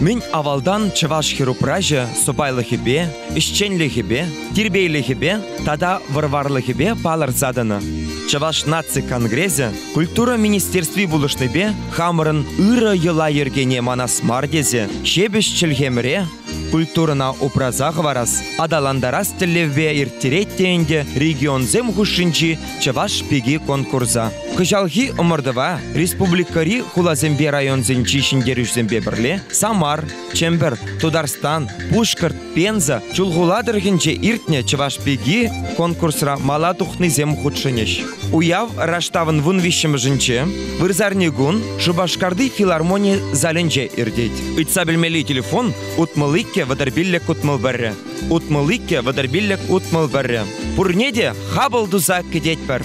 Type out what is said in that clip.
Мӗн авалтан чӑваш хӗрупраҫӗ сӑпайлӑхӗпе, ӗҫченлӗхӗпе, тирпейлӗхӗпе тата вӑр-варлӑхӗпе палӑрса тӑнӑ. Чӑваш наци конгресӗ культура министерстви пулӑшнипе хамӑрӑн ырӑ йӑла-йӗркене манас мар тесе ҫепӗҫ чӗлхемӗре культурӑна упраса хӑварас, аталантарас тӗллевпе ирттерет те ӗнтӗ регионсем хушшинчи Чӑваш пики конкурса. Кӑҫалхи ӑмӑртӑва республикӑри хуласемпе районсенчи ҫӗнтерӳҫӗсемпе пӗрле Самар, Чӗмпӗр, Тутарстан, Пушкӑрт, Пенза, Чулхула тӑрӑхӗнче иртнӗ Чӑваш пики конкурсра мала тухнисем хутшӑнӗҫ. Уяв раштавӑн 13-мӗшӗнче вырсарникун Шупашкарти филармони залӗнче иртет. Ыйтса пӗлмелли телефон 62 35 61. 62 35 61. Пурне те хапӑл туса кӗтетпӗр.